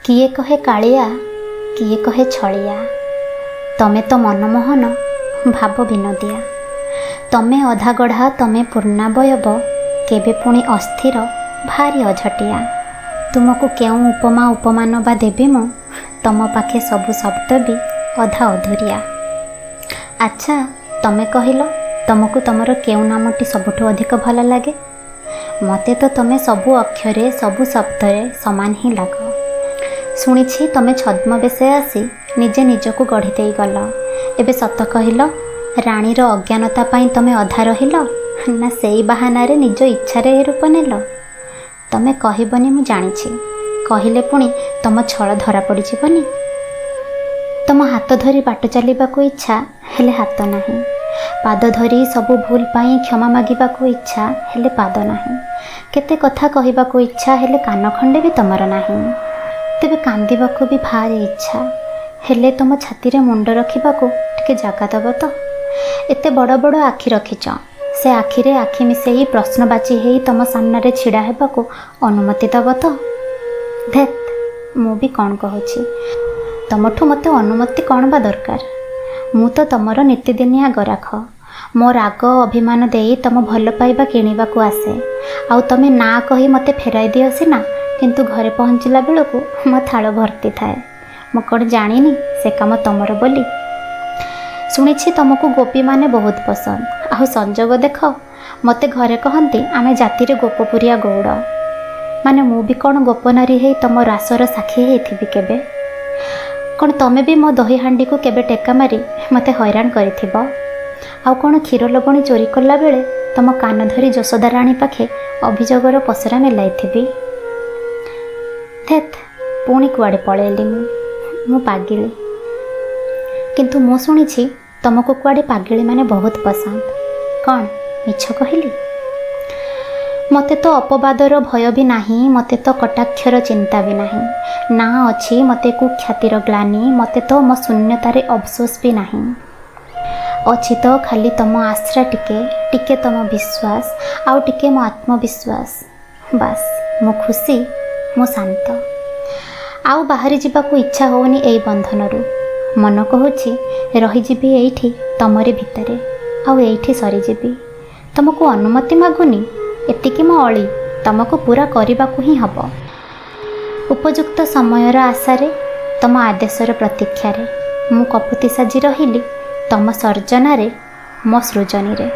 କିଏ କହେ କାଳିଆ, କିଏ କହେ ଛଳିଆ, ତମେ ତ ମନମୋହନ ଭାବ ବିନୋଦିଆ। ତମେ ଅଧାଗଢ଼ା, ତମେ ପୂର୍ଣ୍ଣାବୟବ, କେବେ ପୁଣି ଅସ୍ଥିର, ଭାରି ଅଝଟିଆ। ତୁମକୁ କେଉଁ ଉପମା ଉପମାନ ବା ଦେବି ମୁଁ, ତମ ପାଖେ ସବୁ ଶବ୍ଦ ବି ଅଧା ଅଧୁରିଆ। ଆଚ୍ଛା ତମେ କହିଲ, ତମକୁ ତମର କେଉଁ ନାମଟି ସବୁଠୁ ଅଧିକ ଭଲ ଲାଗେ? ମୋତେ ତ ତମେ ସବୁ ଅକ୍ଷରେ ସବୁ ଶବ୍ଦରେ ସମାନ ହିଁ ଲାଗ। ଶୁଣିଛି ତମେ ଛଦ୍ମବେଶେ ଆସି ନିଜେ ନିଜକୁ ଗଢ଼ି ଦେଇଗଲ। ଏବେ ସତ କହିଲ, ରାଣୀର ଅଜ୍ଞାନତା ପାଇଁ ତମେ ଅଧା ରହିଲ ନା ସେଇ ବାହାନାରେ ନିଜ ଇଚ୍ଛାରେ ଏ ରୂପ ନେଲ? ତମେ କହିବନି ମୁଁ ଜାଣିଛି, କହିଲେ ପୁଣି ତମ ଛଳ ଧରା ପଡ଼ିଯିବନି। ତମ ହାତ ଧରି ବାଟ ଚାଲିବାକୁ ଇଚ୍ଛା, ହେଲେ ହାତ ନାହିଁ। ପାଦ ଧରି ସବୁ ଭୁଲ ପାଇଁ କ୍ଷମା ମାଗିବାକୁ ଇଚ୍ଛା, ହେଲେ ପାଦ ନାହିଁ। କେତେ କଥା କହିବାକୁ ଇଚ୍ଛା, ହେଲେ କାନ ଖଣ୍ଡେ ବି ତମର ନାହିଁ। ତେବେ କାନ୍ଦିବାକୁ ବି ଭାରି ଇଚ୍ଛା, ହେଲେ ତମ ଛାତିରେ ମୁଣ୍ଡ ରଖିବାକୁ ଟିକେ ଜାଗା ଦେବ ତ? ଏତେ ବଡ଼ ବଡ଼ ଆଖି ରଖିଛ, ସେ ଆଖିରେ ଆଖି ମିଶେଇ ପ୍ରଶ୍ନବାଚୀ ହେଇ ତମ ସାମ୍ନାରେ ଛିଡ଼ା ହେବାକୁ ଅନୁମତି ଦେବ ତ? ଧେତ୍, ମୁଁ ବି କ'ଣ କହୁଛି, ତମଠୁ ମୋତେ ଅନୁମତି କ'ଣ ବା ଦରକାର? ମୁଁ ତ ତମର ନିତିଦିନିଆ ଗରାଖ। ମୋ ରାଗ ଅଭିମାନ ଦେଇ ତମ ଭଲ ପାଇବା କିଣିବାକୁ ଆସେ, ଆଉ ତମେ ନା କହି ମୋତେ ଫେରାଇ ଦିଅ ସିନା, କିନ୍ତୁ ଘରେ ପହଞ୍ଚିଲା ବେଳକୁ ମୋ ଥାଳ ଭର୍ତ୍ତି ଥାଏ। ମୁଁ କ'ଣ ଜାଣିନି ସେ କାମ ତମର ବୋଲି? ଶୁଣିଛି ତମକୁ ଗୋପୀମାନେ ବହୁତ ପସନ୍ଦ। ଆଉ ସଂଯୋଗ ଦେଖ, ମୋତେ ଘରେ କହନ୍ତି ଆମେ ଜାତିରେ ଗୋପପୁରିଆ ଗଉଡ଼। ମାନେ ମୁଁ ବି କ'ଣ ଗୋପନାରୀ ହେଇ ତମ ରାସର ସାକ୍ଷୀ ହେଇଥିବି କେବେ? କ'ଣ ତମେ ବି ମୋ ଦହିହାଣ୍ଡିକୁ କେବେ ଟେକା ମାରି ମୋତେ ହଇରାଣ କରିଥିବ? ଆଉ କ'ଣ କ୍ଷୀର ଲବଣୀ ଚୋରି କଲାବେଳେ ତମ କାନ ଧରି ଯଶୋଦା ରାଣୀ ପାଖେ ଅଭିଯୋଗର ପସରା ମେଲାଇଥିବି? ଧେତ୍, ପୁଣି କୁଆଡ଼େ ପଳେଇଲି ମୁଁ। ମୁଁ ପାଗିଳି, କିନ୍ତୁ ମୁଁ ଶୁଣିଛି ତମକୁ କୁଆଡ଼େ ପାଗିଳିମାନେ ବହୁତ ପସନ୍ଦ। କ'ଣ ମିଛ କହିଲି? ମୋତେ ତ ଅପବାଦର ଭୟ ବି ନାହିଁ, ମୋତେ ତ କଟାକ୍ଷର ଚିନ୍ତା ବି ନାହିଁ, ନା ଅଛି ମୋତେ କୁଖ୍ୟାତିର ଗ୍ଲାନି, ମୋତେ ତ ମୋ ଶୂନ୍ୟତାରେ ଅଫସୋସ ବି ନାହିଁ। ଅଛି ତ ଖାଲି ତମ ଆଶ୍ରା ଟିକେ, ଟିକେ ତମ ବିଶ୍ୱାସ, ଆଉ ଟିକେ ମୋ ଆତ୍ମବିଶ୍ୱାସ। ବାସ୍, ମୁଁ ଖୁସି, ମୁଁ ଶାନ୍ତ। ଆଉ ବାହାରି ଯିବାକୁ ଇଚ୍ଛା ହେଉନି ଏଇ ବନ୍ଧନରୁ। ମନ କହୁଛି ରହିଯିବି ଏଇଠି ତମରି ଭିତରେ, ଆଉ ଏଇଠି ସରିଯିବି। ତମକୁ ଅନୁମତି ମାଗୁନି, ଏତିକି ମୋ ଅଳି ତମକୁ ପୂରା କରିବାକୁ ହିଁ ହେବ। ଉପଯୁକ୍ତ ସମୟର ଆଶାରେ, ତମ ଆଦେଶର ପ୍ରତୀକ୍ଷାରେ ମୁଁ କପୋତୀ ସାଜି ରହିଲି ତମ ସର୍ଜନାରେ, ମୋ ସୃଜନୀରେ।